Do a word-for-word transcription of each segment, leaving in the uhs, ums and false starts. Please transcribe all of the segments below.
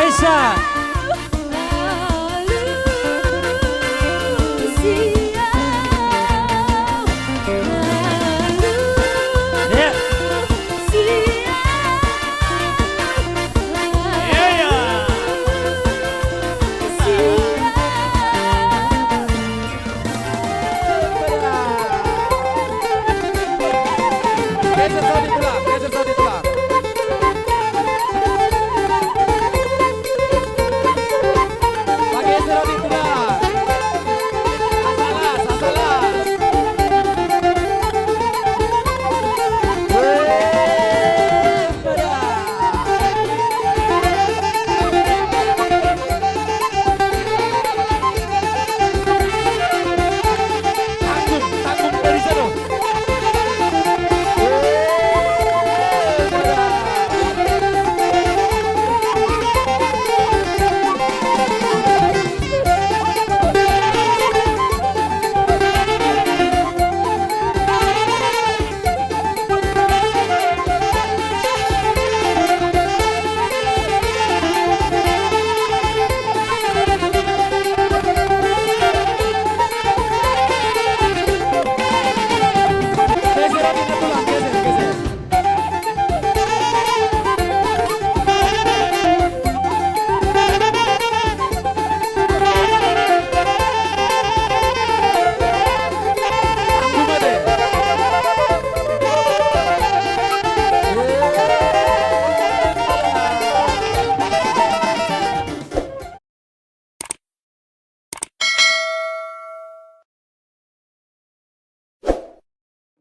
Bisa. Ya. Ya, ya. Geser saut di tulang, geser saut di tulang. Pageser saut di tulang. Asa las, asa las.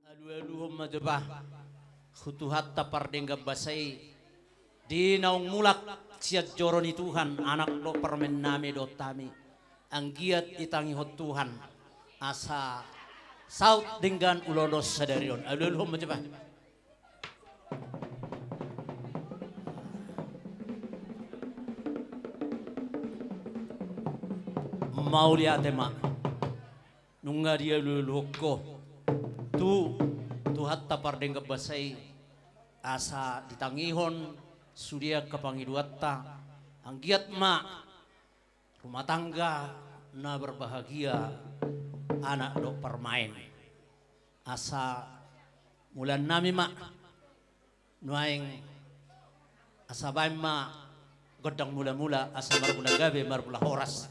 Alualuhon ma jo bah tu Tuhanta pardenggan basa i, di naung mulak sian joro ni Tuhan anak dohot parumaen nami dohot hami, anggiat ditangihon Tuhan asa saut denggan ulaon sadari on. Alualuhon ma jo bah. Mauliate ma. Nunga dialualuhon ho tu Tuhanta pardenggan basa i asa ditangihon sude angka pangidoanta, anggiat ma rumah tangga na berbahagia anak dohot parumaen. Asa mulaannami ma nuaeng, asa baen ma gondang mulamula asa marmula gabe marmula horas.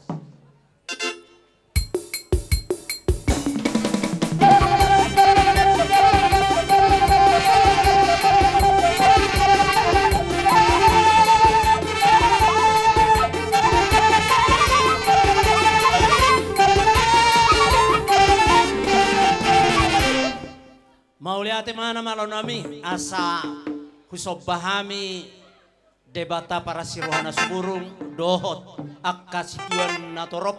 Mauliate ma na malo nami, asa husomba hami Debata parasi roha na sumurung dohot angka situan na torop,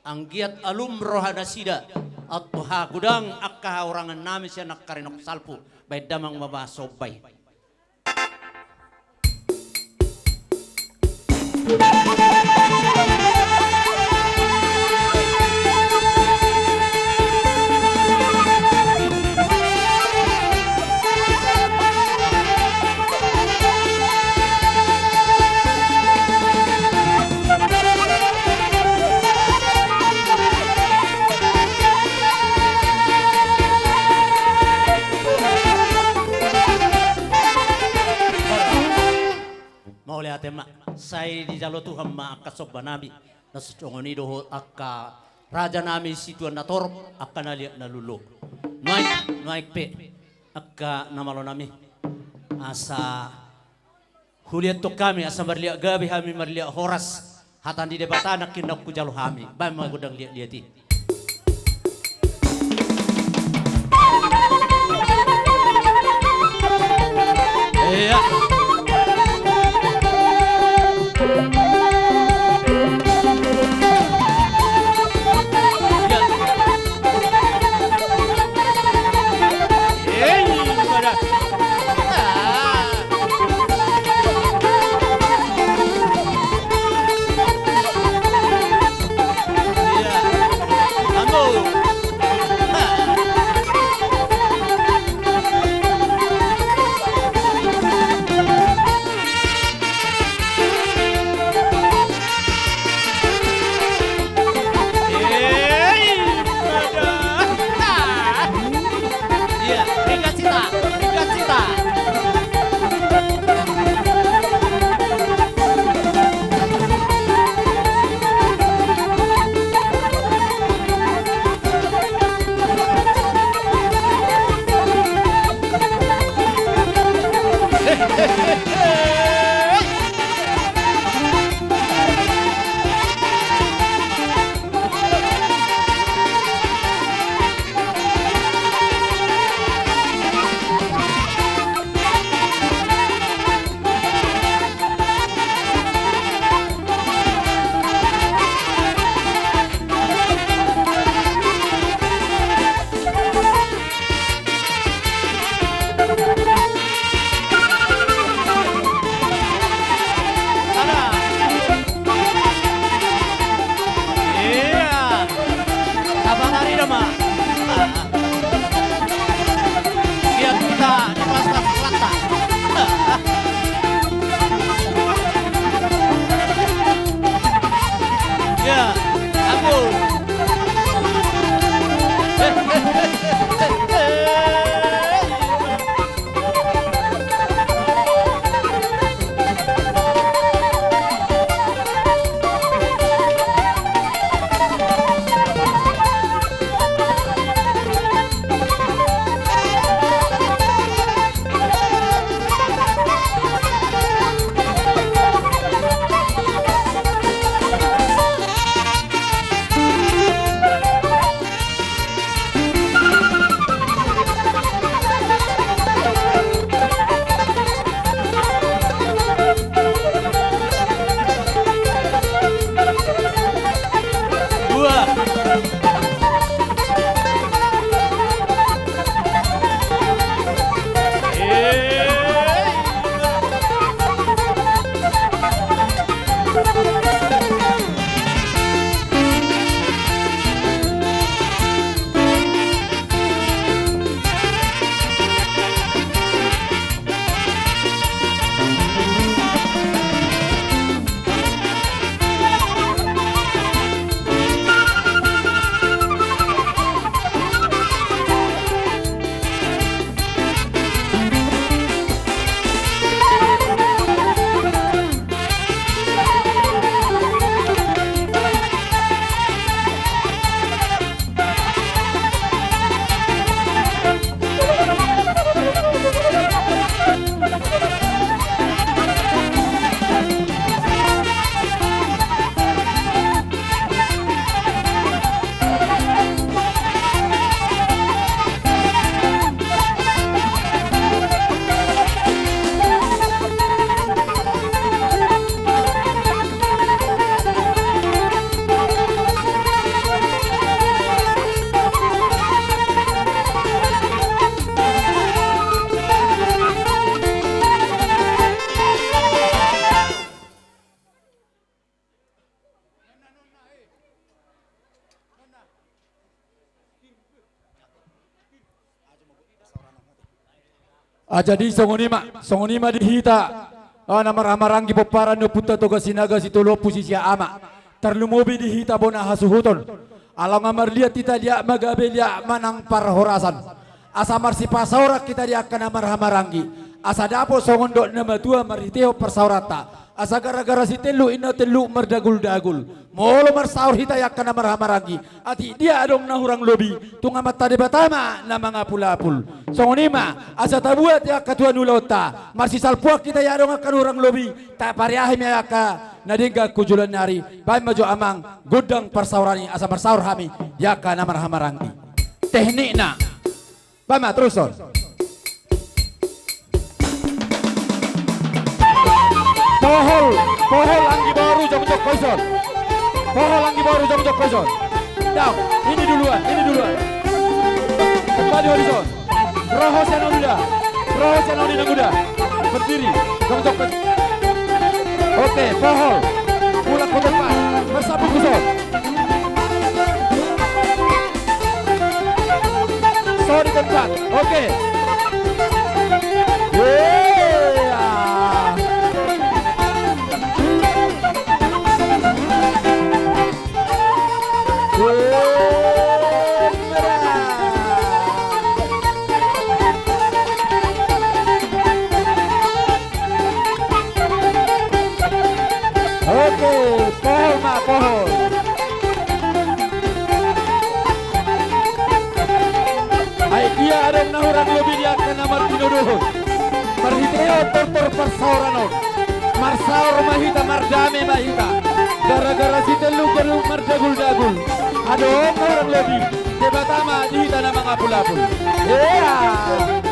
anggiat alum roha nasida, atau hagodang angka hahurangan nami sian angka rinok salpu, baen damang ma bah somba i. Mauliate ma, sai dijalo Tuhan ma angka somba nami, na songon i dohot angka raja nami situan na torop, angka na liat na lolo. Nuaeng, nuaeng pe, angka na malo nami, asa huliathon hami, asa marliat gabe hami marliat horas, hata ni Debata nangkin na hujalo hami, baen ma gondang liatliat i. Iya. Iya. Iya, iya, iya. Iya. Sabar ari dama. Lihat kita di kelas-kelas selatan. Ya, aku. Ah, jadi songon i ma, songon i ma di hita, ah, na marhahamaranggi pomparan ni Ompunta Toga Sinaga Sitolu Ompu Sisia Ama. Tarlumobi di hita bona hasuhuton. Ala nga marliat hita liat ma gabe liat ma nang parhorasan. Asa marsipasaoran hita di angka na marhahamaranggi. Asa dapot songon dok na matua marhitehon parsaoranta. Asa gara-gara sitelluk inna telluk mardaguldagul. Molo marsaor hita i angka na marhahamaranggi, atik dia adong na hurang lobi, tung Amanta Debata ma na mangapulapul. Songon i ma, asa tabuat i angka tuan ulaonta, marsisalpuan hita i adong angka na hurang lobi, tapariahi ma i angka na denggan tu joloan ni ari. Baen ma jo amang gondang parsaoran i asa marsaor hami di angka na marhahamaranggi. Teknikna. Baen ma, terushon. Pohol, pohol anggi boru jongjong ho dison. Pohol anggi boru jongjong ho dison. Daong, ini duluan, ini duluan. Kembali ho dison. Ro ho sian on uda. Ro ho sian on i nang uda. Berdiri, jongjong ho. Oke, pohol. Mulak ho tu tempat. Marsaput ho dison. So di tempat. Oke. Iya. Iya. Oke, pohol ma, pohol. Ai dia adong na hurang lobi di angka na martinodohon. Marhitehon Tortor parsaoran on. Marsaor ma hita, mardame ma hita. Gara-gara si Teluk Gadung Mardaguldagul. Adong hurang lobi. Debata ma di hita na mangapulapul. Ea.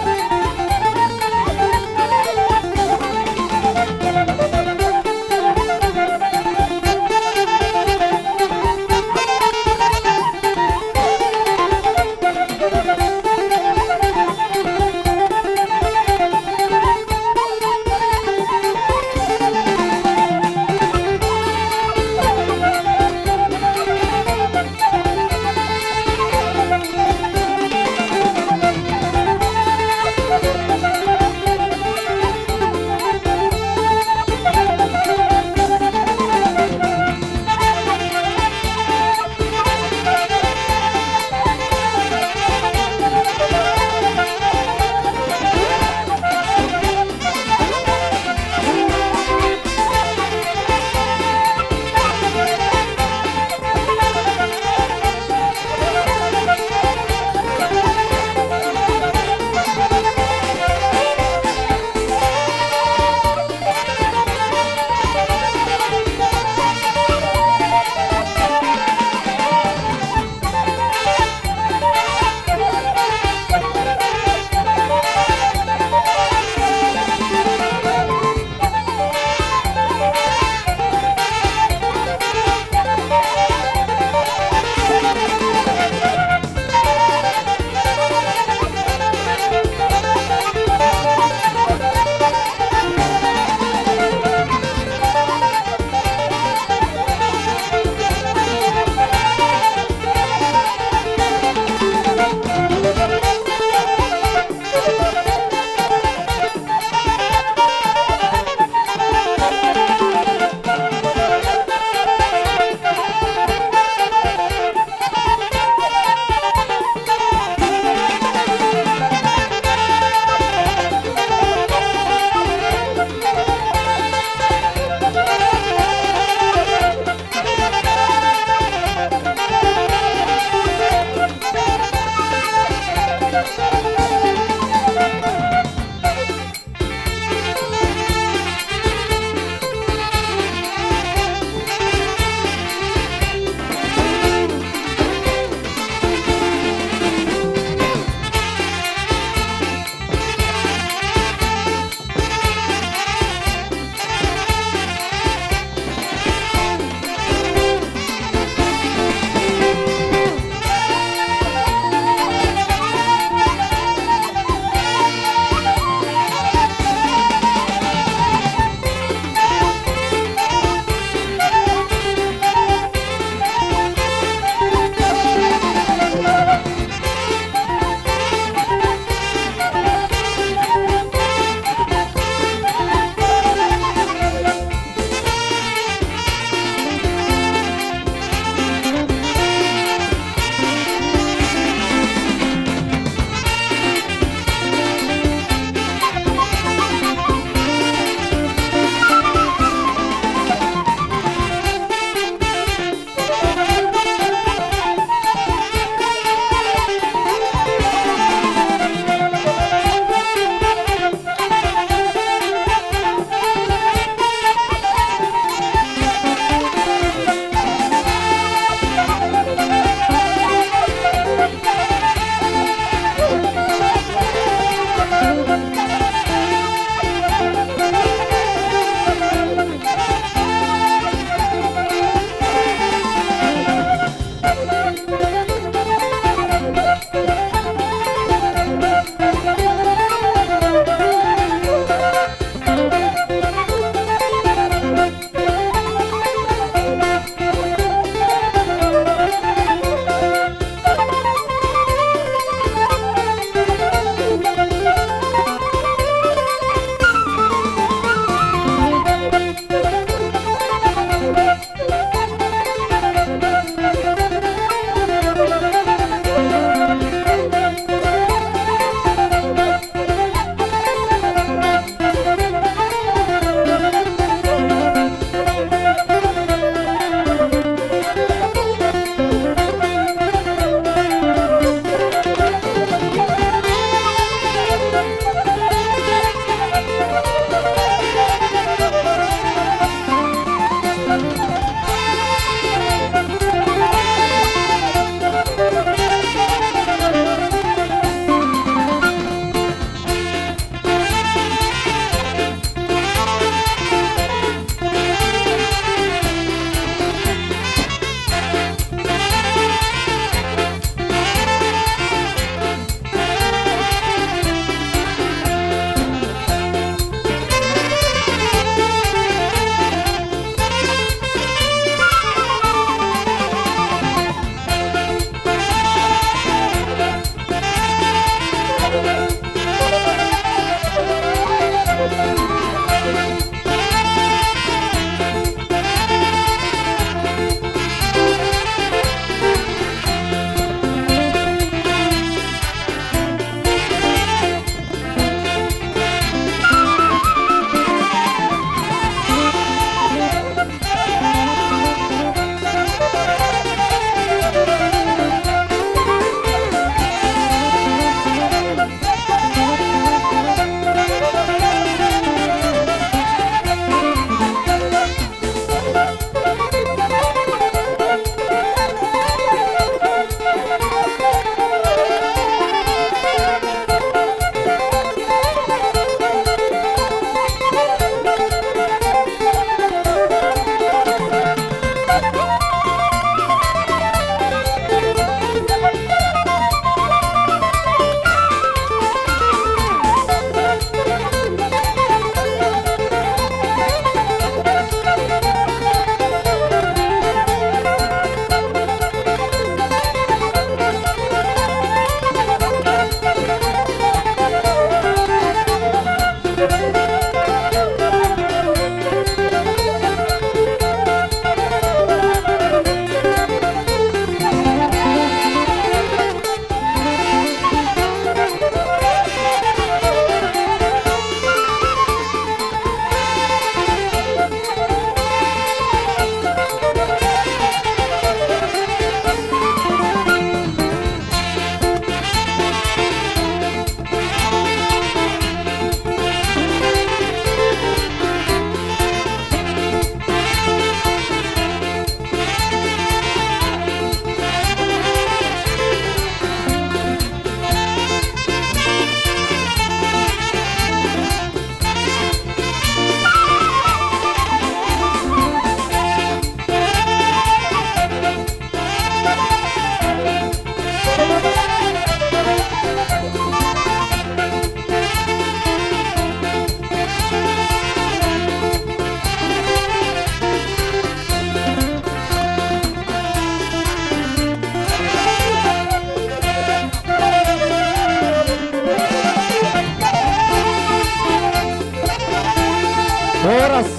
Horas.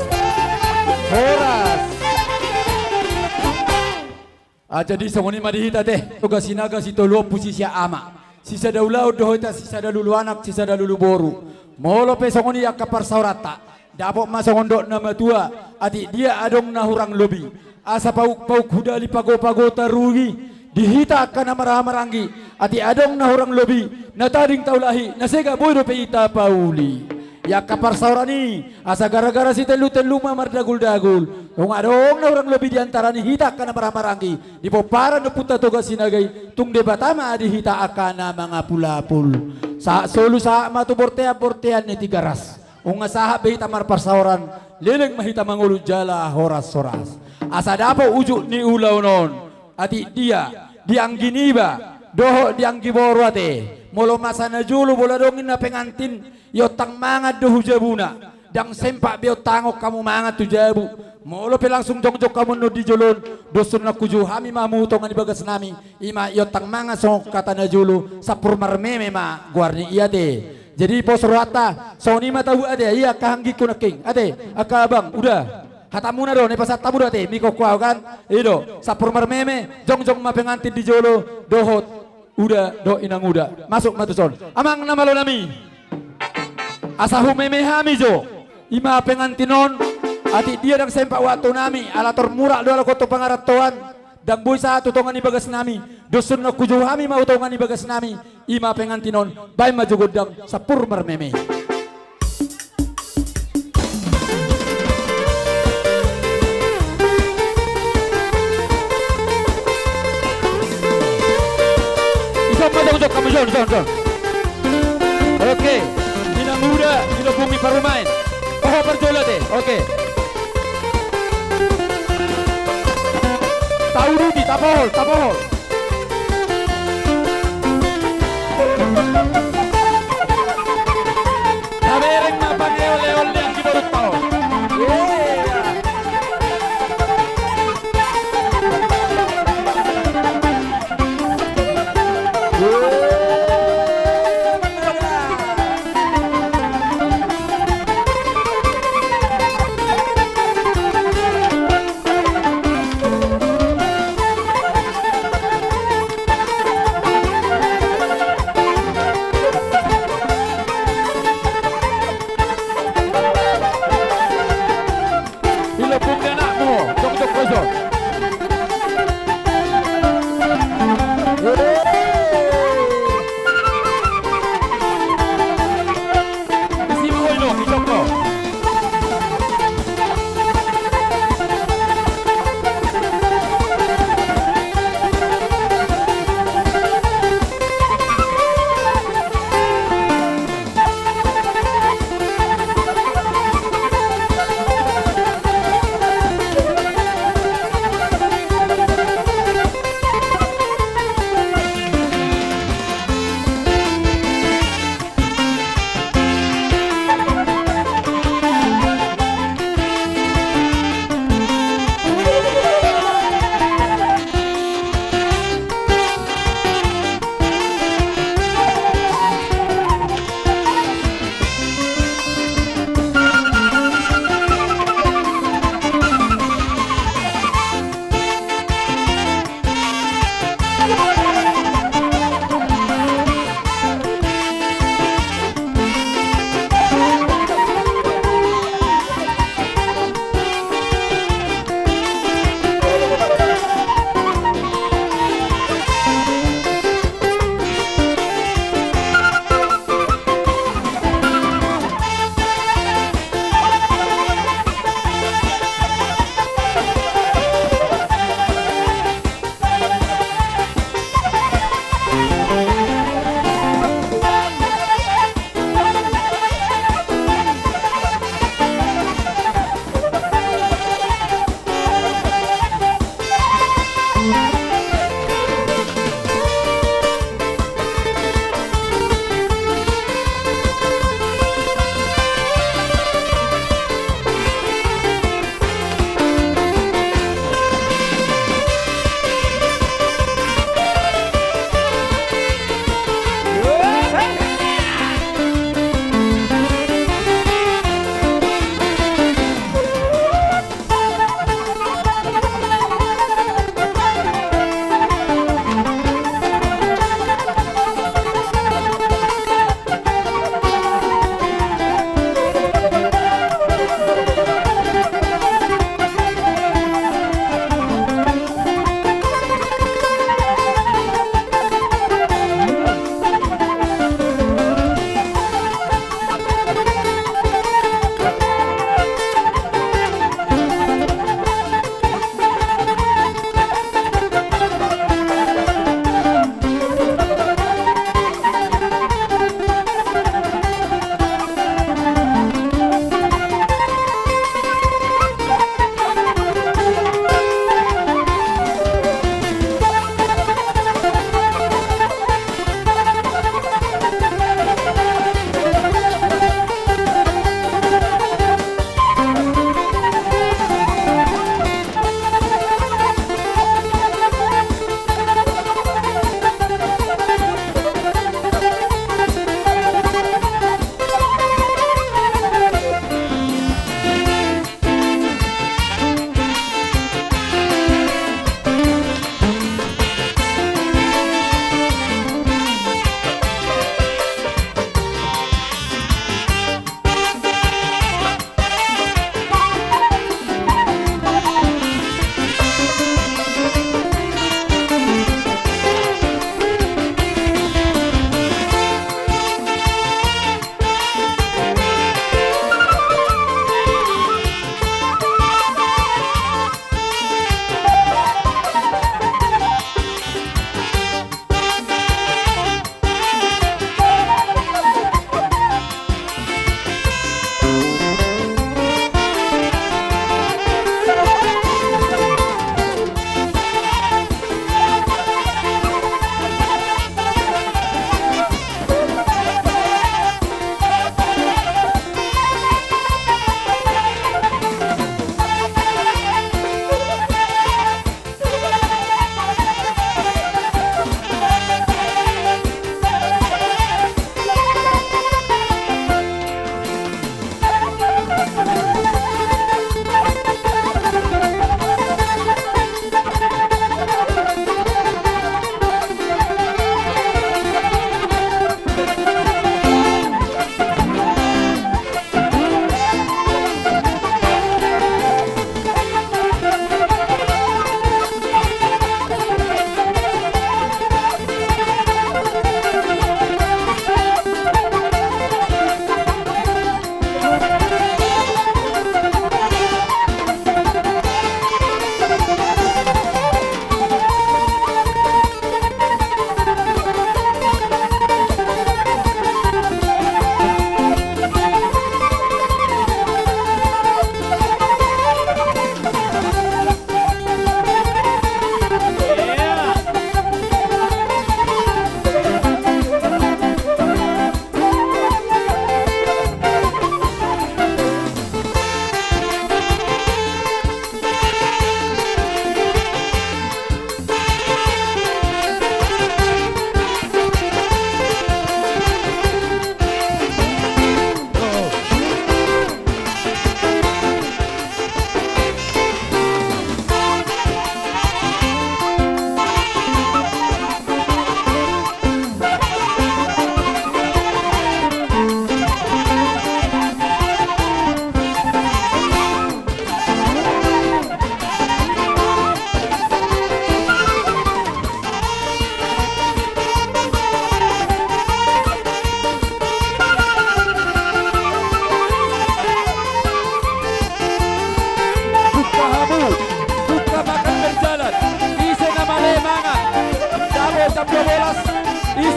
Horas. Ah, jadi songon i ma di hita ate, Toga Sinaga, Sitolu Ompu, Sisiak Ama, sisada ulaon do hita, sisada lulu anak, sisada lulu boru. Molo pe songon i angka parsaoranta, dapot ma songon dok na matua, atik dia adong na hurang lobi, asa pauk-pauk hudali, pago-pago tarugi. Di hita angka na marhahamaranggi, atik adong na hurang lobi, na tading taulahi, na sega boi dope i tapauli. Ia angka parsaoran i, asa gara-gara sitellutelluna mardagul-dagul, tung adong na hurang lobi di antara ni hita angka na marhahamaranggi di pomparan ni Ompunta Toga Sinaga i, tung Debata ma di hita angka na mangapulapul. Sahat solu, sahat ma tu bortean-bortean ni Tigaras. Nunga sahat be hita marparsaoran, leleng ma hita mangolu jala horas-horas. Asa dapot ujung ni ulaon on, atik dia, di anggi niba dohot di anggi boru ate, molo masa na jolo, molo adong ninna pengantin, iontang mangan do hu jabuna. Ndang sempat be iontanghon hamu mangan tu jabu. Molo pe langsung jongjong hamu annon di jolo on, dos do na hujou hami ma hamu tu tonga ni bagasnami. I ma iontang mangan songon hata na jolo, sampur marmeme ma goar ni i ate. Jadi pos rohanta, songon i ma tahu ate, ia angka anggingku nangkin ate, angka abang, uda. Hatamuna do na ipasahat hamu do ate, mikon hu ahu kan. I do, sampur marmeme, jongjong ma pengantin di jolo, dohot uda dohot inanguda. Masuk ma tuson, amang na malo nami. Asa humeme hami jo. I ma pengantin on, atik dia ndang sempat waktunami, ala tor murak do halak on tu pangarantoan, ndang boi sahat tu tonga ni bagasnami, dos do na hujou hami ma tu tonga ni bagasnami. I ma pengantin on, baen ma jo gondang, sampur marmeme. Ison ma jongjong hamu, ison, ison, ison. Oke. Inanguda, di lambung ni parumaen. Oho, parjolo ate. Oke. Tauduti, tapohol, tapohol. Tabereng ma pangeol-eol ni anggi borunta on.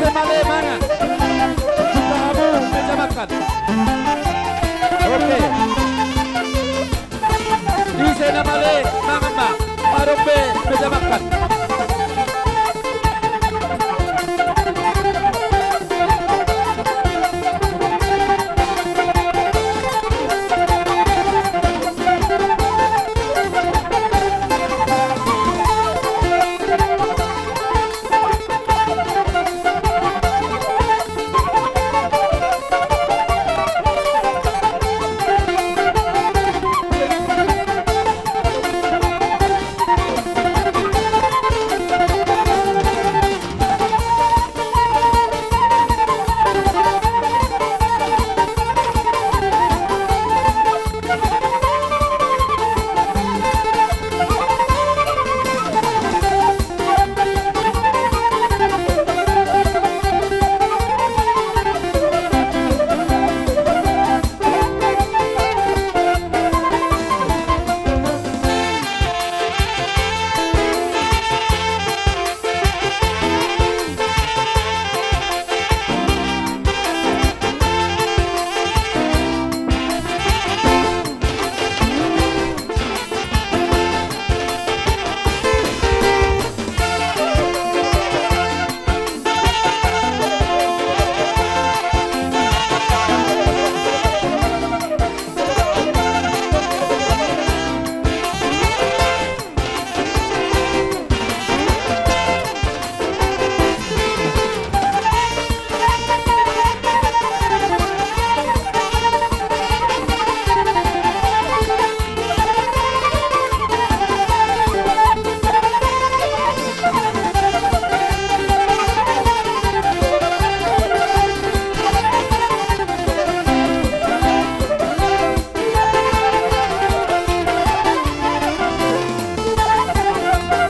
Male mangan. Buka hamu meja makan. Oke. Ise na male mangan ma. Adong be meja makan.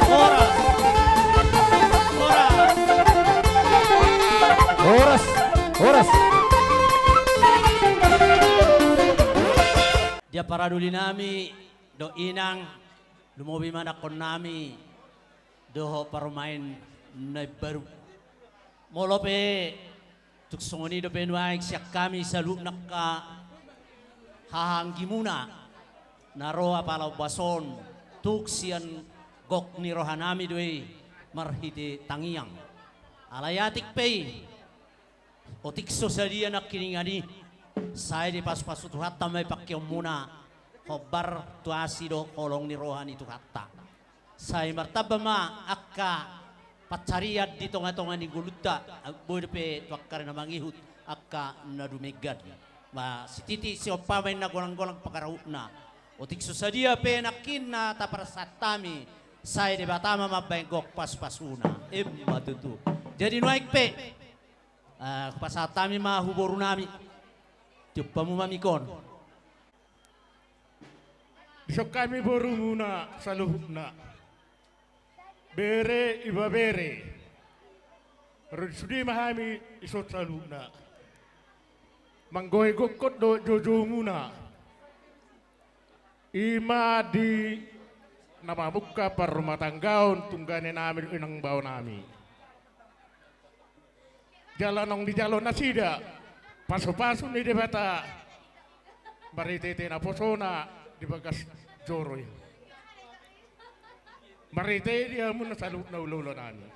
Horas. Horas. Horas. Dia paraduli nami dohot inang, lumobi ma anakkon nami dohot parumaen na imbaru. Molo pe tung songon i dope nuaeng sian hami saluhutna angka hahaanggimuna na ro apala ombas on, tung sian gok ni roha nami do i marhite tangiang. Alai atik pe i, otik so sadia nangkiningan i, sai dipasupasu Tuhanta ma i pangkeonmuna, hombar tu asi dohot holong ni roha ni Tuhanta. Sai martamba ma angka pansarian di tongatonga ni ngolunta, boi dope tu angka ari na mangihut angka na dumenggan. Ba sititi siompa ma inna, golanggolang pangarahutna. Otik so sadia pe nangkin na taparsahat hami, sai Debata ma mambahen gok pasupasuna. Emma tutu. Jadi nuaeng pe, eh, hupasahat hami ma tu boru nami. Tiop hamu ma mik on. Dison hami borumuna saluhutna, bere, ibebere. Ro di sude ma hami dison saluhutna manggohi gokhon dohot joujoumuna. I ma di na mamungka parrumatanggaon tungganenami dohot inangbao nami. Jala naung dijalo nasida pasupasu ni Debata, marhitehite naposona di bagas joro i. Marhite i di hamuna saluhutna hulahula nami.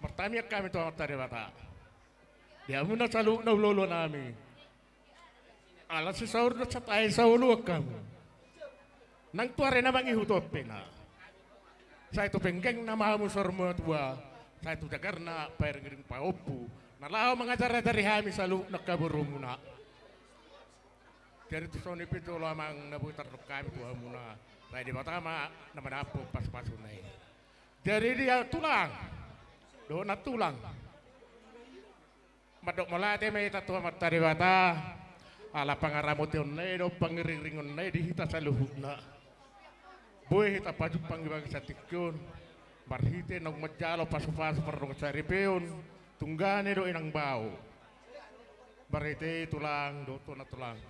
Martamiang hami tu Amanta Debata di hamuna saluhutna hulahula nami. Ala sisaur do satahi saoloan hamu. Nang tu ari na mangihut on pe na, sai tu penggengna ma hamu saur matua, sai tu jagarna pairingiring pahompu na laho mangajarajari hami saluhutna angka borumuna. Jadi tu songon i pe jolo amang na boi tardok hami tu hamuna, sai Debata ma na manampuk pasupasuna i. Jadi dia tulang dohot nantulang, mandok mauliate ma hita tu Amanta Debata ala pangaramotionna i dohot pangiringiringonna i di hita saluhutna. Boi hita pajumpang di bagasan tingki on marhite naung manjalo pasupasu pardongansaripeon tunggane dohot inangbao. Marhite i tulang dohot tu nantulang,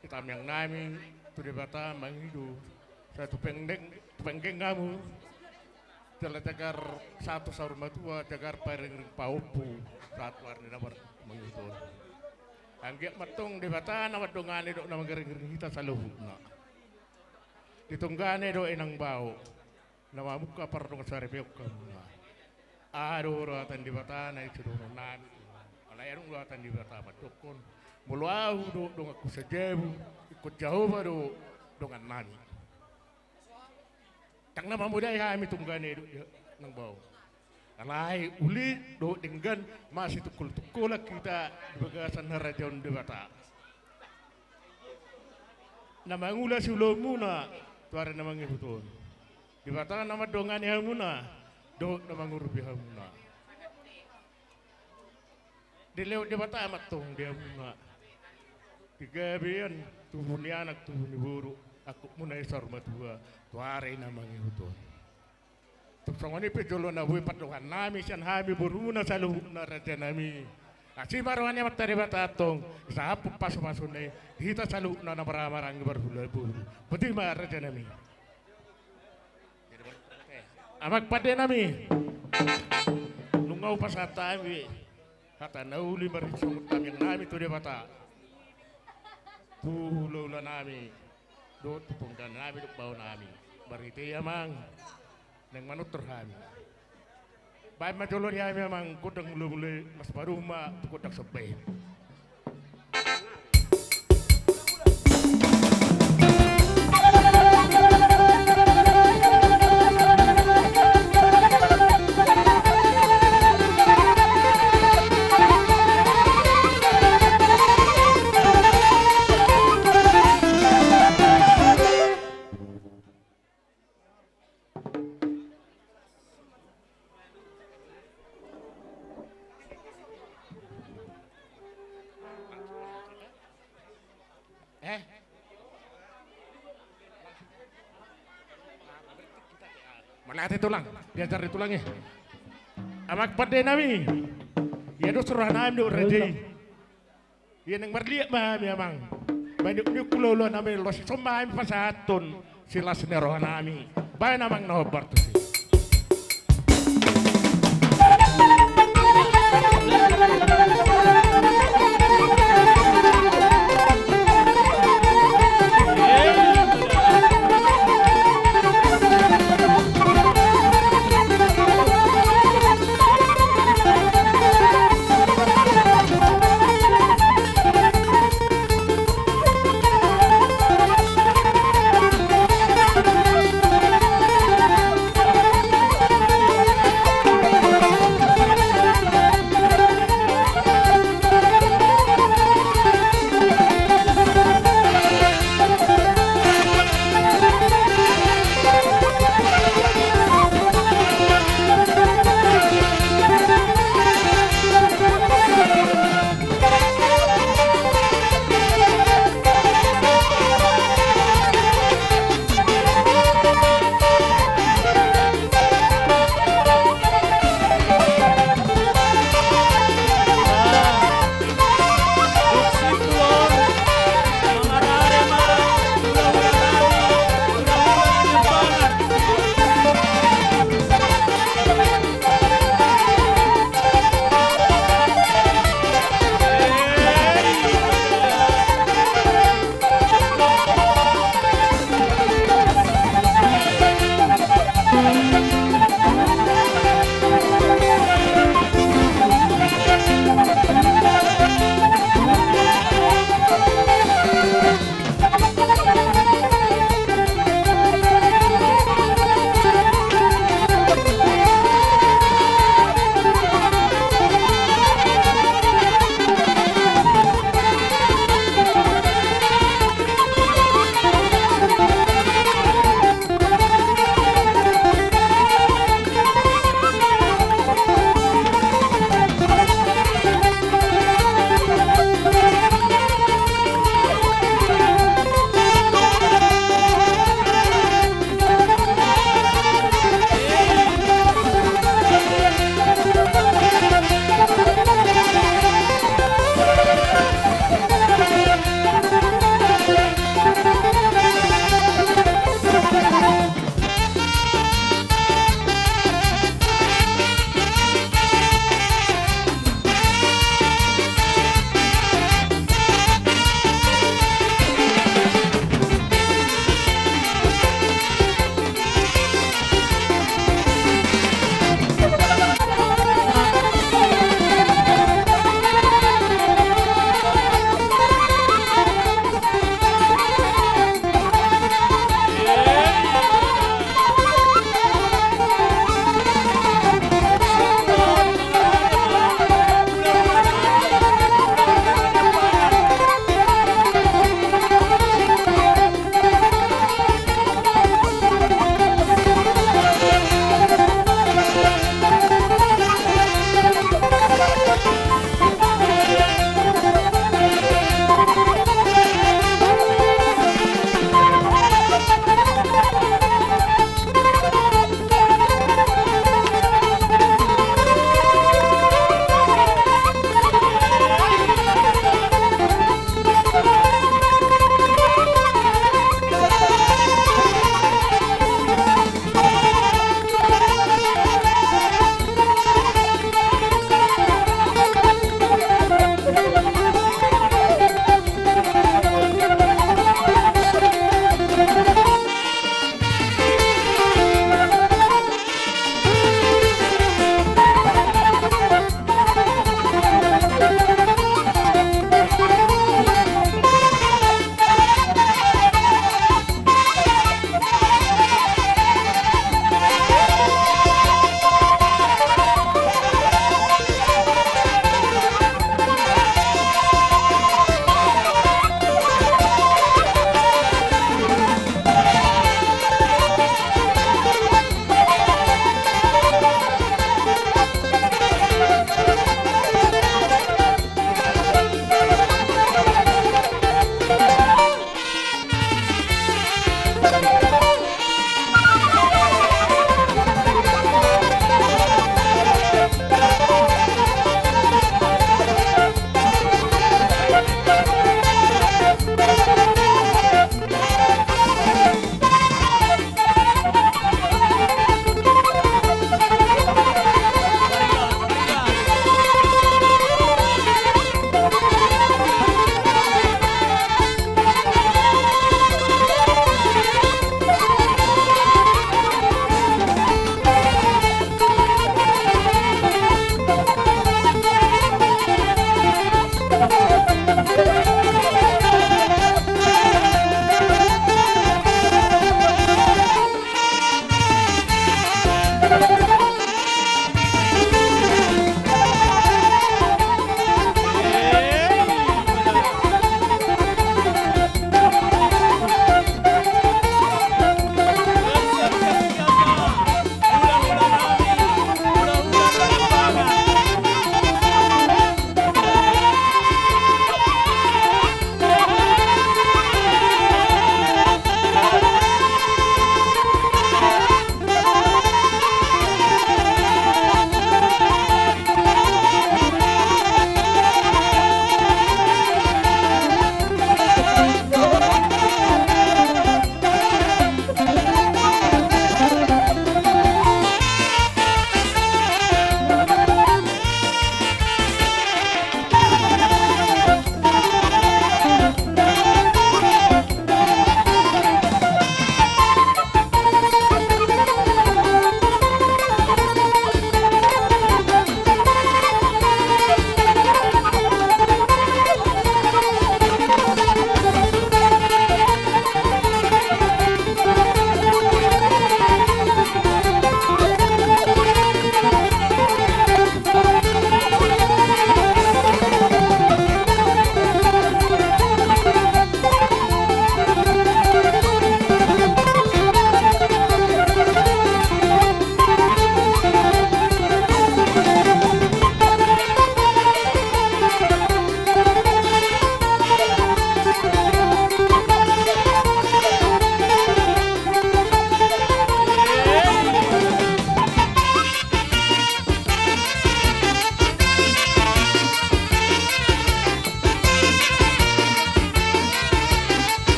di tamiang nami tu Debata mangido, sai tu penggeng, tu penggeng hamu, Jala jagar sahat tu saur matua, jagar paringring pahompu sahat tu ari na marningkot on. Anggiat ma antong Debata na mandongani dohot na mangiringring hita saluhutna. Ditonggane do inang bao na mamungka pardongan saripeon hamuna. Aha do rohatan Debata na i sidohonon nami? Alai adong rohatan Debata mandokkon, molo ahu dohot donganku sajabu, ingkon Jahowa do dongan nami. Ndang na mamodai hami tunggane do, inang bao. Alai uli dohot denggan masitungkol-tungkolan hita di bagasan harajaon Debata. Na mangula siulaonmuna tu ari na mangihut on. Debata na mandongani hamuna dohot na mangurupi hamuna. Dilehon Debata ma antong di hamuna di gabean, tubu ni anak, tubu ni boru, angkupmuna i saur matua tu ari na mangihut on. Tung songon i pe jolo na boi pandongan nami sian hami borumuna saluhutna raja nami. Asi ma roha ni Amanta Debata antong, disahaphon pasu-pasuna i di hita saluhutna na marhaha-maranggi marhula boru. Boti ma raja nami. Amang pande nami, nunga hupasahat hami hata na uli marhite songon tamiang nami tu Debata, tu hula-hula nami dohot tu pongga nami dohot bao nami. Marhite i amang, naeng manortor hami. Baen ma jolo di hami amang gondang mula-mula i, masipadomu ma tu gondang somba i. Eh? Mauliate tulang, diajar ni tulang i. Amang pande nami, ia dos roha nami dohot raja i. Ia naeng marliat ma hami amang. Baen di hula-hula nami, laos dison ma hami pasahathon silas ni roha nami. Baen amang na hombar tusi.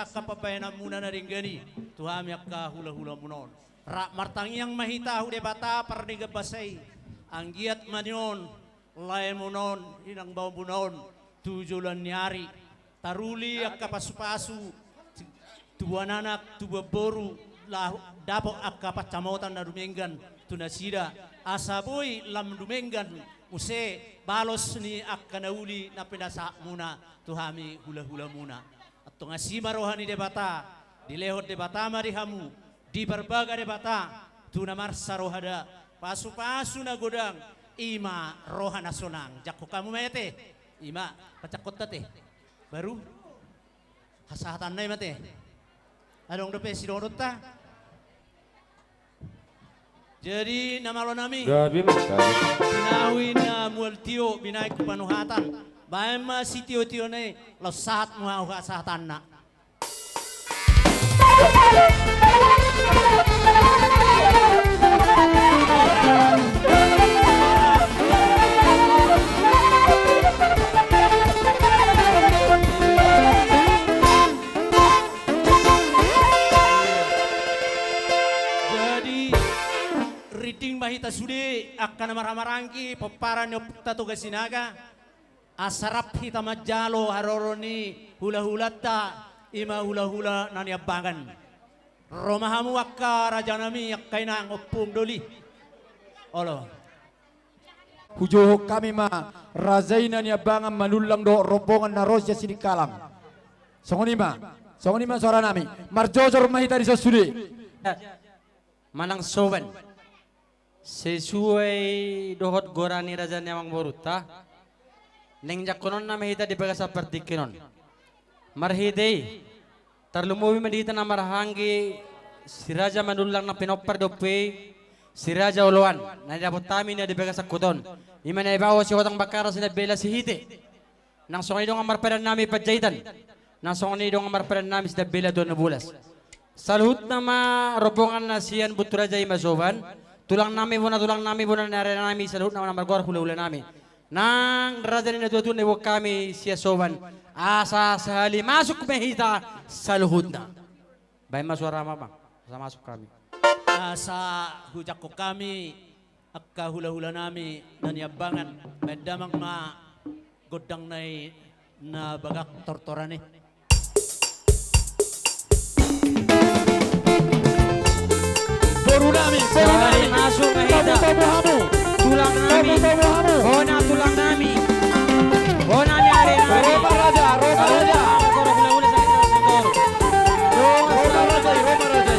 angka pambahenanmuna na denggan i tu hami angka hulahulamuna on. Rap martangiang ma hita tu Debata pardenggan basa i, anggiat ma nion laemuna on, inang baomuna on, tu joloan ni ari, taruli angka pasupasu, tubuan anak, tubuan boru, laho dapot angka pansamotan na dumenggan tu nasida, asa boi lam dumenggan muse balos ni angka na uli na pinasahatmuna tu hami hulahulamuna. Antong asi ma roha ni Debata, dilehon Debata ma di hamu, diparbaga Debata tu na marsaroha da, pasupasu na godang, i ma roha na sonang. Jangkon hamu ma ate. I ma, pajangkon ta ate. Baru hasahatanna i ma ate. Adong dope sidohononta. Jadi na malo nami, gabe ma, gabe. Sinawi na mual tio binahen tu panuhatan, bahen ma sitiotiona i, laos sahat ma hasahatanna. Jadi rinding ma hita sude angka na marhahamaranggi, pomparan ni Ompunta Toga Sinaga, asa rap hita manjalo haroro ni hulahulanta, i ma hulahula na niambangan. Ro ma hamu angka rajanami, angka inang, ompung, doli. Olo. Hujohot hami ma raja i na niambangan Manullang dohot rombongan na ro sian Sidikalang. Songon i ma, songon i ma soaranami. Marjojor ma hita dison sude. Manang soban. Sesuai dohot goar ni raja ni amangborunta, naeng jangkononna ma hita di bagasan partingkian on. Marhite i, tarlumobi ma di hita na marhahamaranggi Si Raja Manullang na pinompar ni ompu i, Si Raja Oloan, na nidapot hami na di bagasan huta on. I ma na dibahen Sihotang Bangkara, Sidambela Sihite. Nang songon i dongan marpadan nami Panjaitan. Nang songon i dongan marpadan nami Sidambela Dua Na Bolas. Saluhutna ma rombongan na sian Buntu Raja i ma soban. Tulang nami, bona tulang nami, bona ni ari nami, saluhutna ma na margoar hulahula nami. Nang raja ni natuatua na diboan hami sian soban. Asa sahali masuk ma hita saluhutna. Bahen ma suara ma, Bang. Asa masuk hami. Asa hujangkon hami angka hulahula nami na niambangan, bahen damang ma gondang nai na bagak tortoran i. Boru nami, boru nami. Masuk ma hita. Tamu, tamu hamu. Tulang nami. Tamu, tamu hamu. Bona tulang nami. Bona ni ari nami. Roma raja, Roma raja. Roma raja. Roma raja, Roma raja.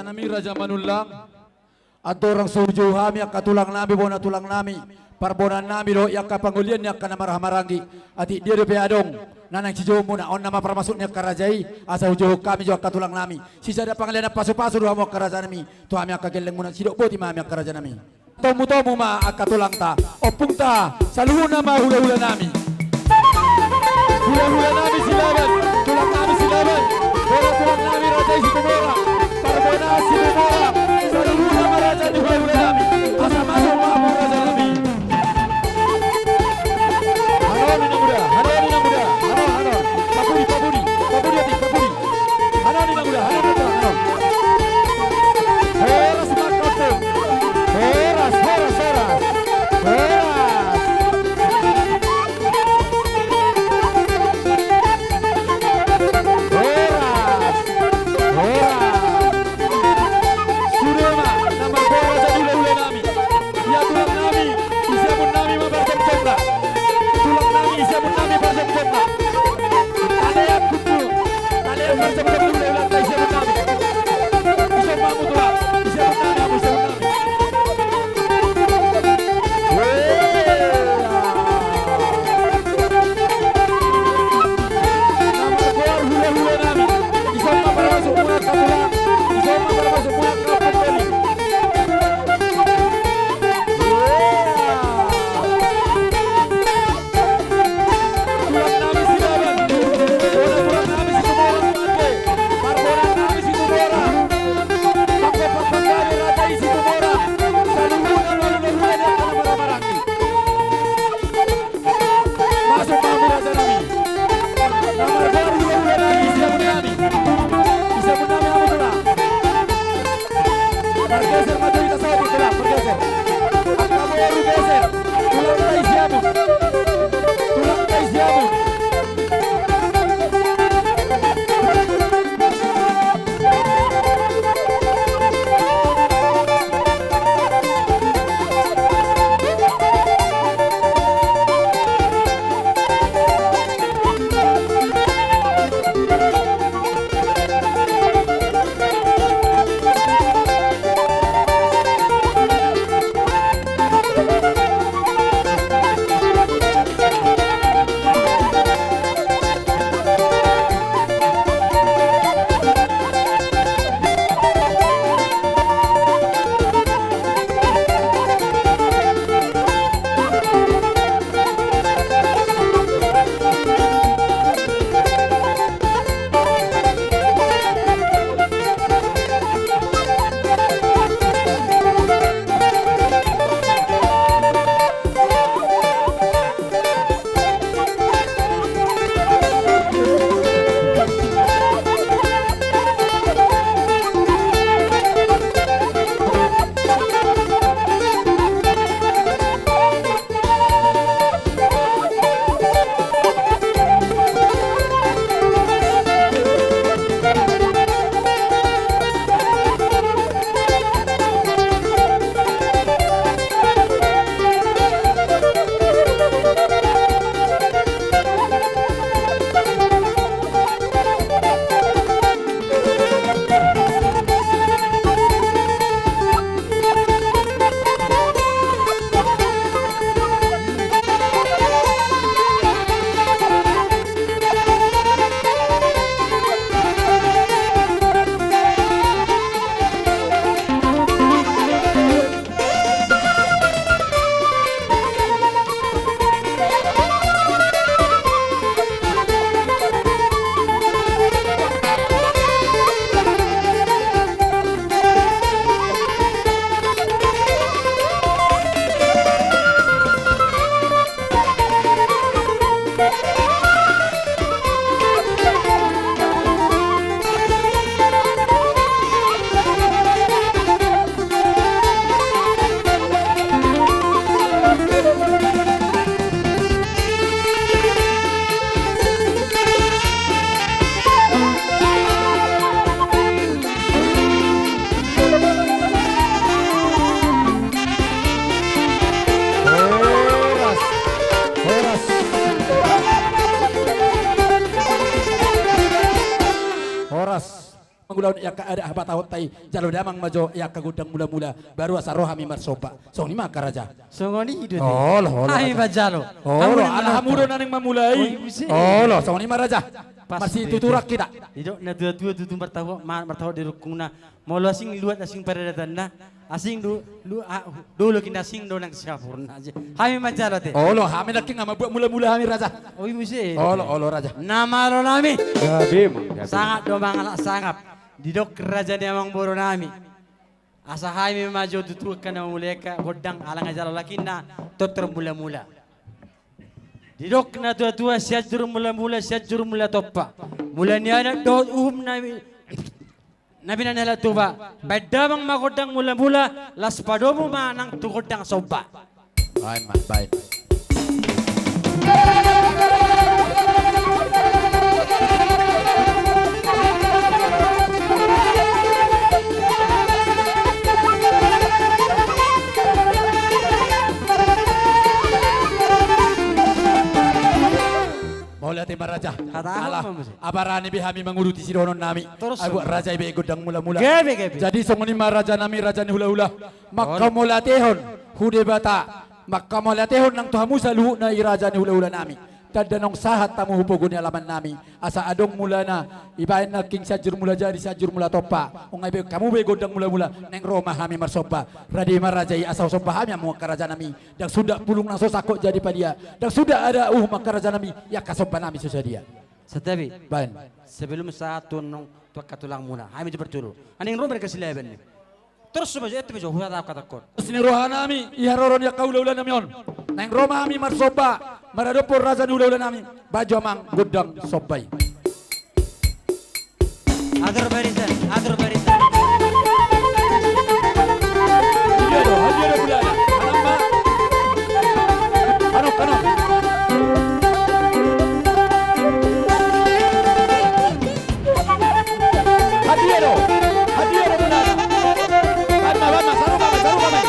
Nami Raja Manullang. Andorang so hujou hami angka tulang nami, bona tulang nami, parbonaan nami dohot i angka pangolian ni angka na marhaha maranggi. Atik dia dope adong na naeng sijouonmuna, on nama parmasuk ni angka raja i, asa hujouhon hami jo angka tulang nami. Sisada pangalean na pasu-pasu do hamu angka raja nami, tu hami angka gellengmuna, sidok boti ma hami angka raja nami. Tomu-tomu ma angka tulangta, ompungta, saluhutna ma hula-hula nami. Hula-hula nami Silaban, tulang nami Silaban, bona tulang nami Raja i Situmorang, parbonaan Situmorang, saluhutna ma raja ni hula-hula nami. Asa masuk ma hamu raja nami. Hanon, inang muda, hanon, inang muda, hanon, hanon. Papudi, papudi, papudi atik, papudi. Hanon, inang muda, hanon, hanon, hanon. Horas ma kampung. Horas, horas, horas. Horas. Horas. Horas. Sude ma na margoar raja ni hula-hula nami. Ia tulang nami, isi amun nami ma parjongjongan. Tulang nami, isi amun nami parjongjongan. Talean kumpul, talean parjongjongan, hula-hula nami, isi amun nami. Isi amun nami, tulang, isi amun nami, isi amun nami. Wee. Na margoar hula-hula nami. Ison ma parmasuk muna angka tulang. Ison ma parmasuk muna angka pembeli. Tulang nami Silaban. Bona tulang nami Situmorang, parbonaan nami Situmorang. Panggopat panggari raja i Situmorang. Saluhutna ma hula-hula ni angka na marhaha maranggi. Masuk ma hamu raja nami. Na margoar hula-hula nami, isi amun nami. Isi amun nami hamu tulang. Margeser ma jo hita saotik tulang, margeser. Angka boru geser. Tulangta isi amun. Tulangta isi amun. Horas. Horas. Horas. Mangulahon i angka adat habatahonta i, jalo damang ma jo i angka gondang mulamula, baru asa ro hami marsomba. Songon i ma angka raja. Songon i do. Olo, olo, raja. Hami manjalo. Olo, hamu do na naeng mamulai. Olo, songon i ma raja. Marsituturan hita. Didok natuatua tutu martaho, ma-, martaho di rungkungna. Molo asing luat asing paradatanna. Asing do, lu-, a-, dolok inda asing do nang siapurna. Hami manjalo ate. Olo, hami nangkin nga mambuat mulamula hami raja. Oi muse. Olo, olo raja. Na malo nami. Gabe, gabe. Sangap do mangalap sangap. Didok raja ni amangboru nami. Asa hami ma jo tutu angka na mamulai angka gondang ala nga jalo lakinna tortor mulamula. Didok natuatua Sianjur Mulamula, Sianjur Mula Tompa. Mula ni anak dohot uhum na, na binahen ni halak Tuba. Baen damang ma gondang mulamula, las padomu ma nang tu gondang somba. Baen ma, baen. Mauliate ma raja. Ala, abarani be hami manguruti sidohonon nami. Ai buat raja i be gondang mulamula. Gabe, gabe. Jadi songon i ma raja nami, raja ni hulahula. Mangkamauliatehon hu Debata. Mangkamauliatehon nang tu hamu saluhutna i raja ni hulahula nami. Tanda naung sahat hamu hu pogu ni alaman nami. Asa adong mulana, ibaen nangkin Sianjur Mulajadi, Sianjur Mula Tompa. Nunga ibaen hamu be gondang mulamula. Naeng ro ma hami marsomba. Rade ma raja i asa husomba hami hamu angka raja nami. Ndang suda pulung na so sangkot jadi padia. Ndang suda ada uhum angka raja nami. I angka somba nami so sadia. Santabi. Baen. Sebelum sahat tu annon tu angka tulangmuna. Hami jo parjolo. Naeng ro ma angka silaban i. Torus ma jo, ete ma jo, huhatahon hatangkon. Torus ni roha nami, i haroro ni angka hulahula nami on. Naeng ro ma hami marsomba, maradophon raja ni hulahula nami, baen jo amang gondang somba i. Atur barisan, atur barisan. Dia do, dia do bulana. Anam ma. Anam, anam. Hadia do, hadia do bulana. Baen ma, baen ma, sarupa ma, sarupa ma.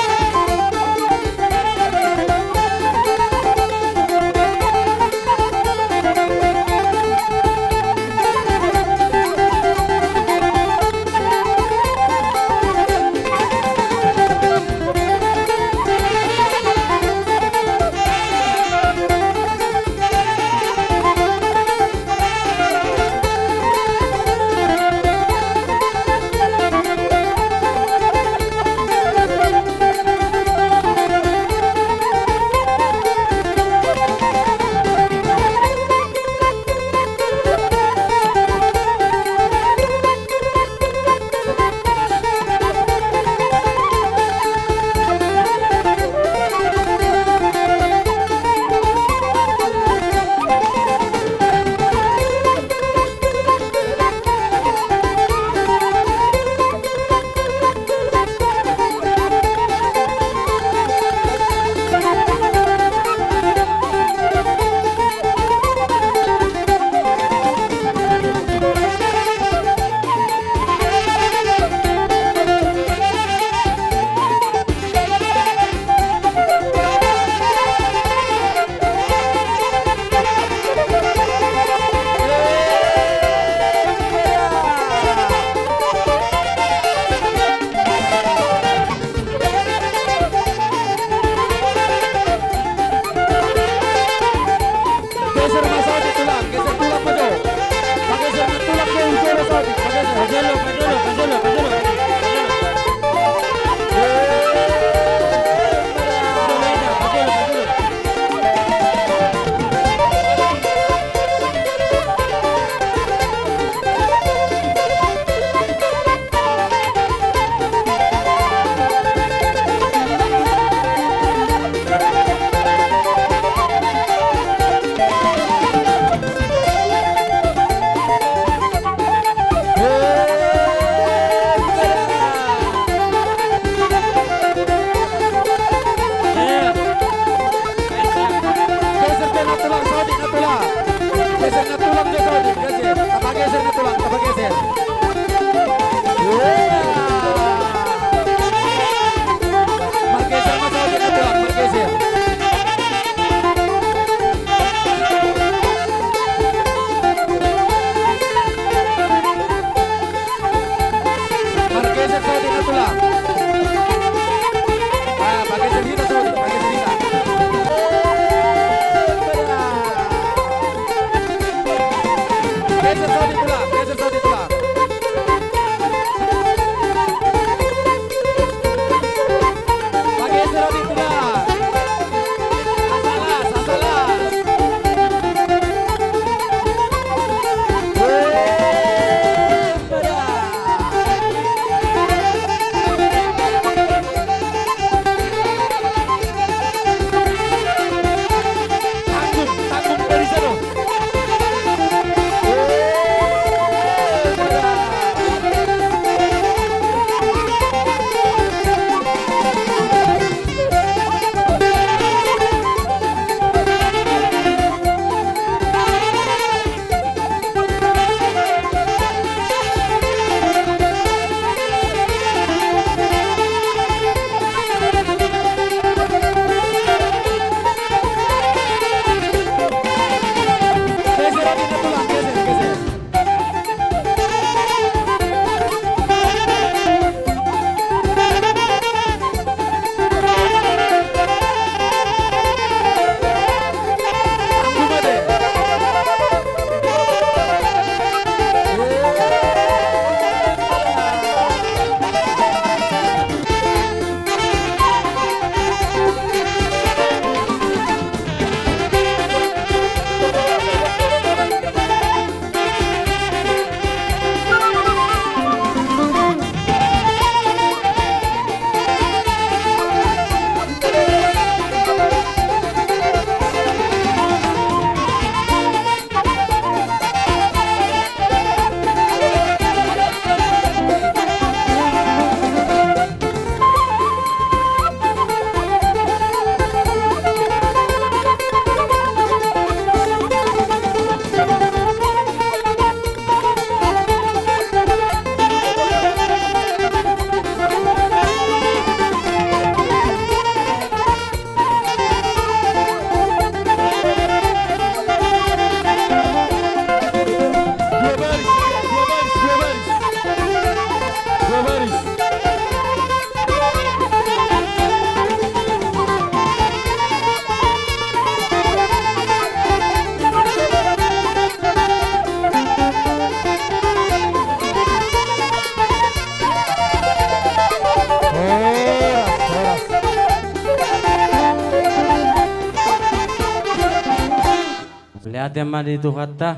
Mauliate ma di Tuhanta.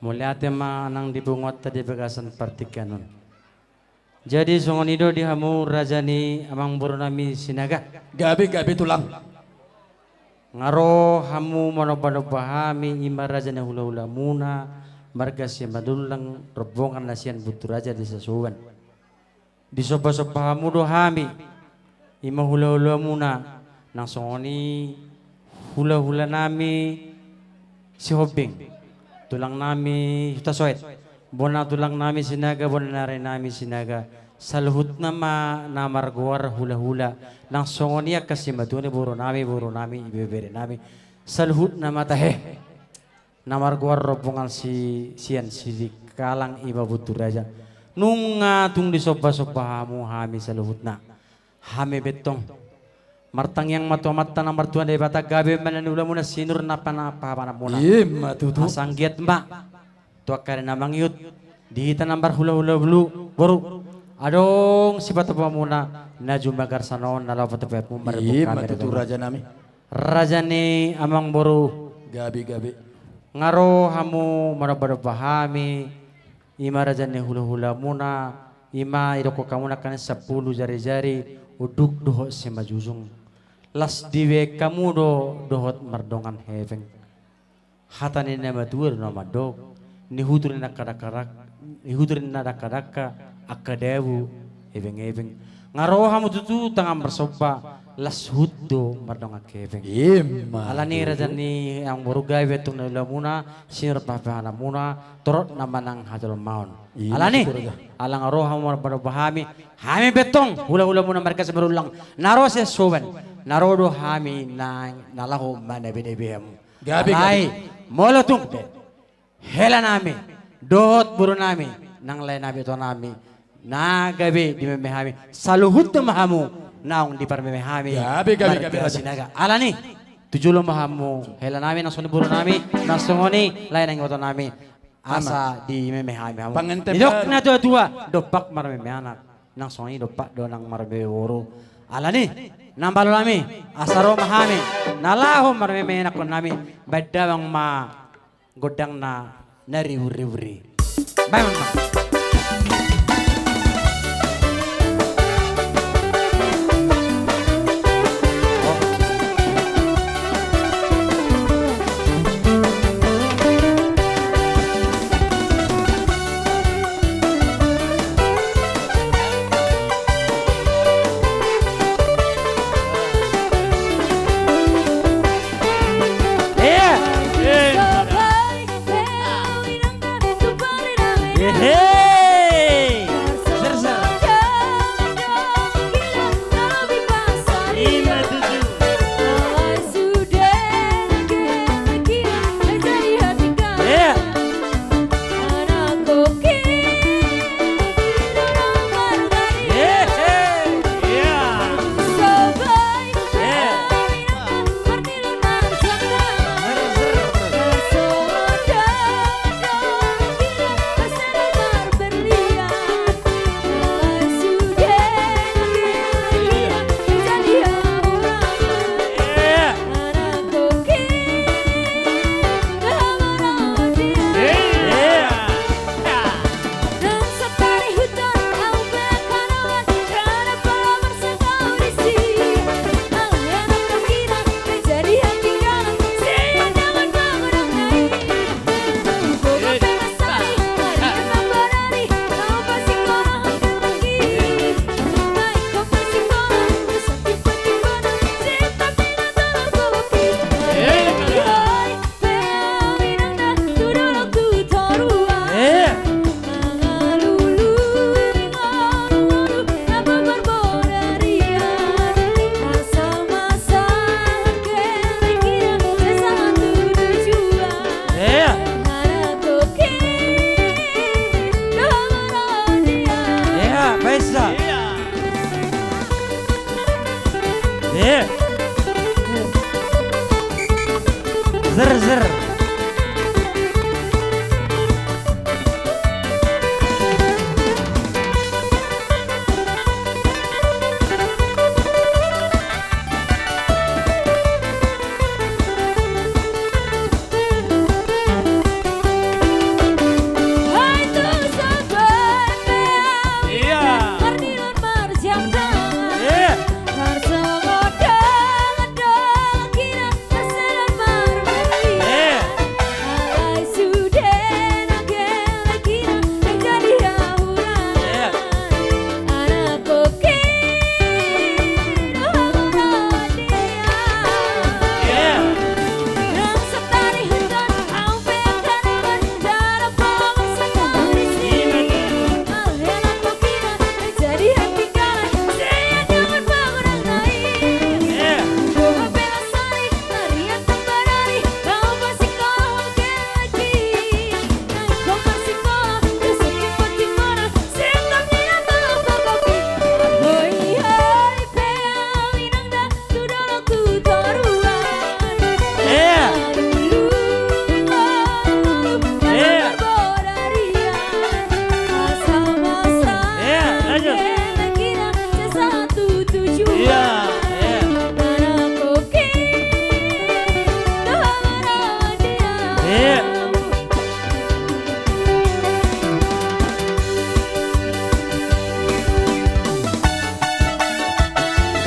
Mauliate ma nang di punguanta di bagasan partingkian on. Jadi songon i do di hamu raja ni amangboru nami Sinaga. Gabe, gabe tulang. Nga ro hamu manomba-nomba hami, i ma raja ni hula-hula muna, marga Simanullang, rombongan na sian Buturaja, desa Soban. Disomba-somba hamu do hami, i ma hula-hula muna, nang songon i hula-hula nami Sihombing, tulang nami Hutasoit, bona tulang nami Sinaga, bona ni ari nami Sinaga, saluhutna ma na margoar hula-hula, nang songon i angka simatua ni boru nami, boru nami, ibebere nami, saluhutna ma tahe. Na margoar rombongan si, sian Sidikalang i ma Buturaja. Nunga tung disomba-somba hamu hami saluhutna. Hami be tong martangiang ma tu Amanta na martua Debata, gabe ma na niula muna, sinur ma panganan muna. I ma tutu. Asa anggiat ma tu angka ari na mangihut, di hita na marhula-hula boru, adong sipatupa muna na jumagarsana on, na laho patupa muna. I ma tutu, raja nami. Raja ni amangboru. Gabe, gabe. Nga ro hamu manomba-nomba hami, i ma raja ni hula-hula muna, i ma idokkon hamu nangkin sampulu jari-jari, unduk dohot simanjujung. Las dibahen hamu do dohot mardongan hepeng. Hata ni na matua do na mandok, nihutur ni na dangka-dangka, nihutur ni na dangka-dangka, angka dabu ebeng-ebeng. Nga ro hamu tutu tangan marsomba, las huhut do mardongan hepeng. I ma tutu. Alani raja ni amangboru, gabe tong na niula muna, sinur panganan muna, torop na manang hajolmaon. I ma tutu, raja. Alani, ala nga ro hamu manomba-nomba hami, hami be tong hula-hula muna marga Simanullang, na ro sian Soban, na ro do hami na, na laho manabe-nabe hamu. Gabe, gabe. Alai molo tung pe hela nami dohot boru nami, nang lae nami, ito nami, na gabe dimeme hami, saluhutna ma hamu naung diparmeme hami. Gabe, gabe, gabe, raja. Marga Sinaga. Alani, tu jolo ma hamu hela nami, nang songon i boru nami, nang songon i lae nami, ito nami, asa dimeme hami hamu. Panganten. Didok na tua-tua, dompak marmeme anak, nang songon i dompak do nang marmeme boru. Alani, na malo nami, asa ro ma hami na laho marmeme anakkon nami, bahen damang ma gondang na, na ribur-ribur i. Bahen ma.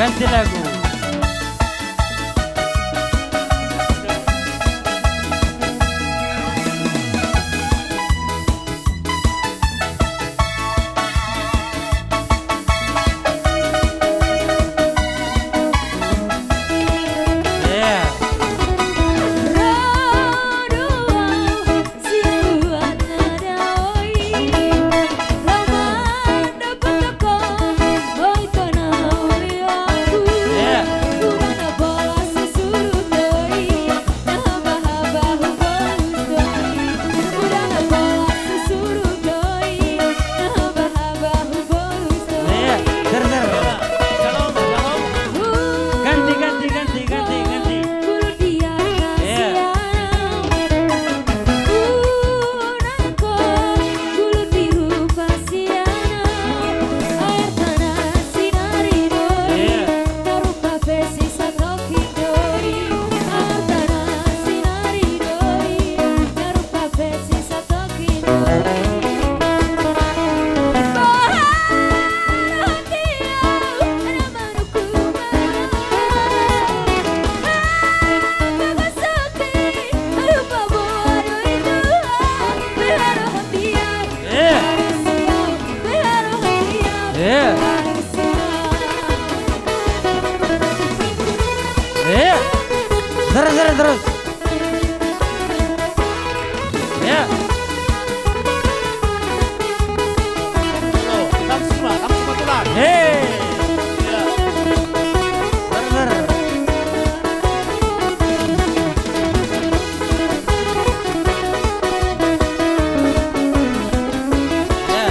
Ganti lagu. Iya. Ganti, ganti, ganti, ganti, ganti. Terus, terus, terus. Iya. Hei. Iya. Bener. Iya.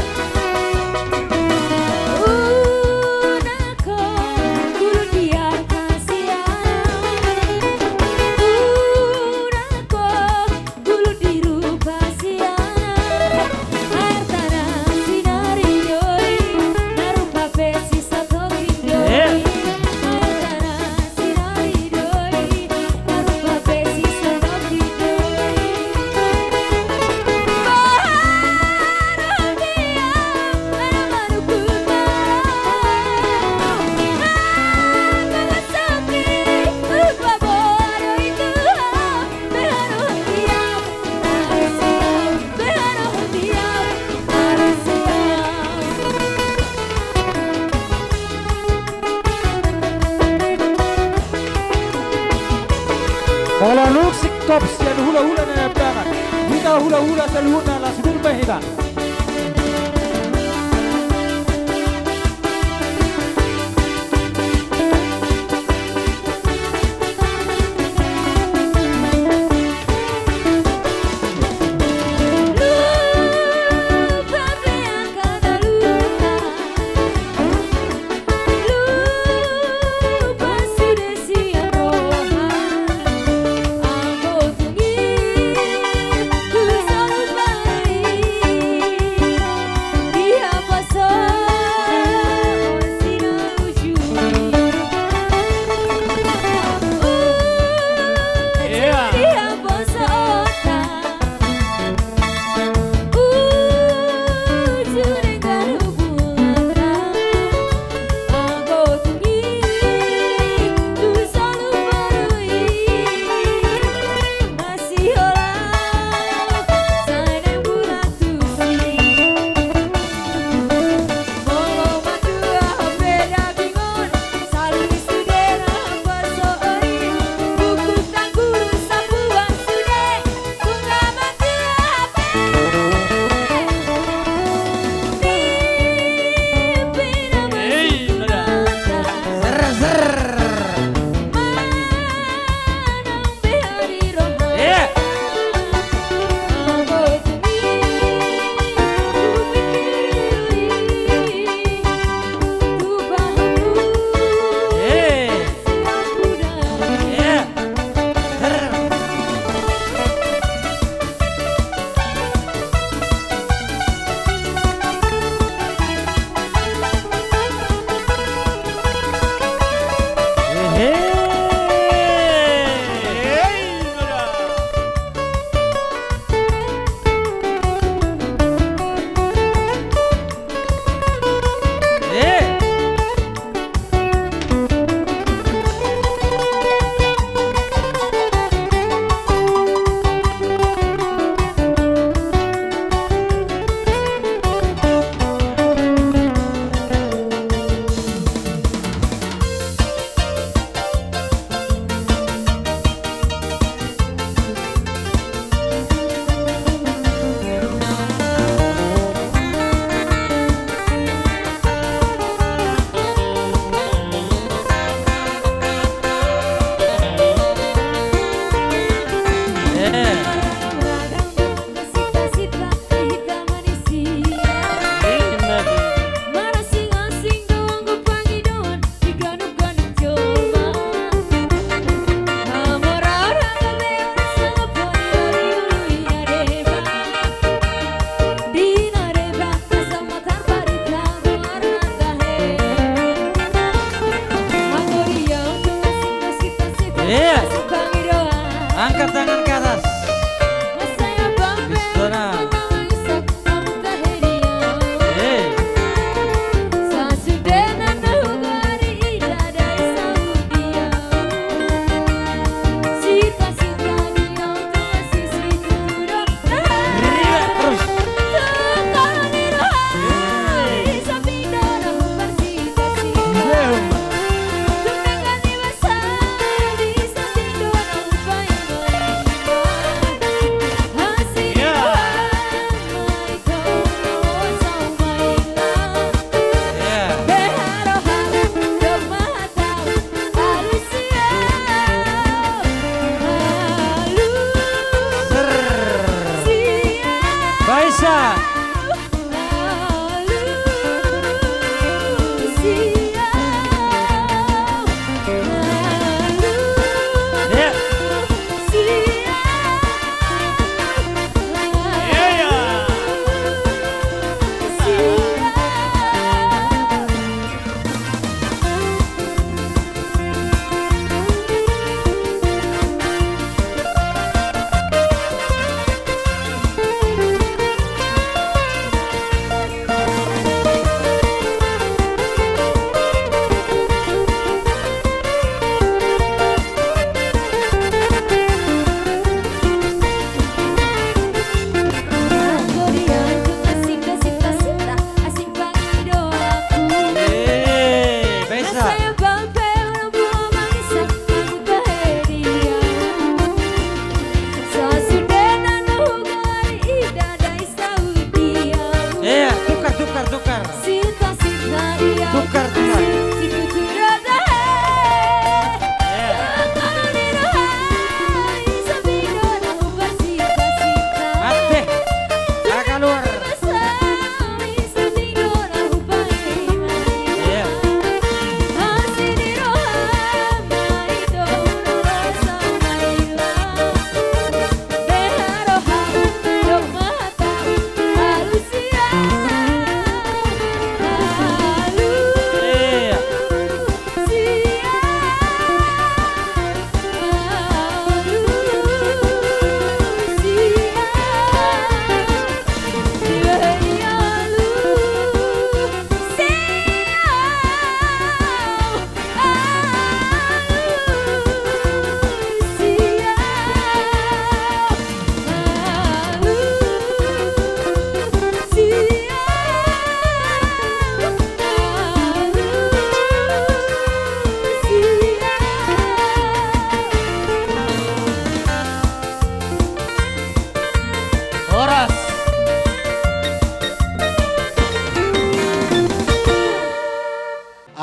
Olo, nunga singkop sian hulahula na niambangan. Hita hulahula saluhutna las dulu ma hita.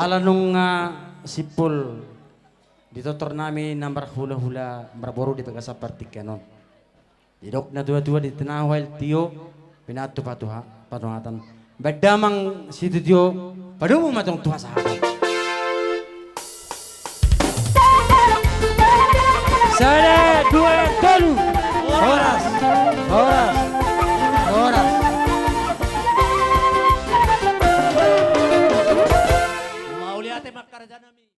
Ala nunga simpul di tortor nami na marhulahula marboru di bagasan partingkian on. Didok na tuatua di tinahu ael tio, pinatu patuha, patuhatan. Baen damang situtio, padomu ma tong tu hasahatan. Sada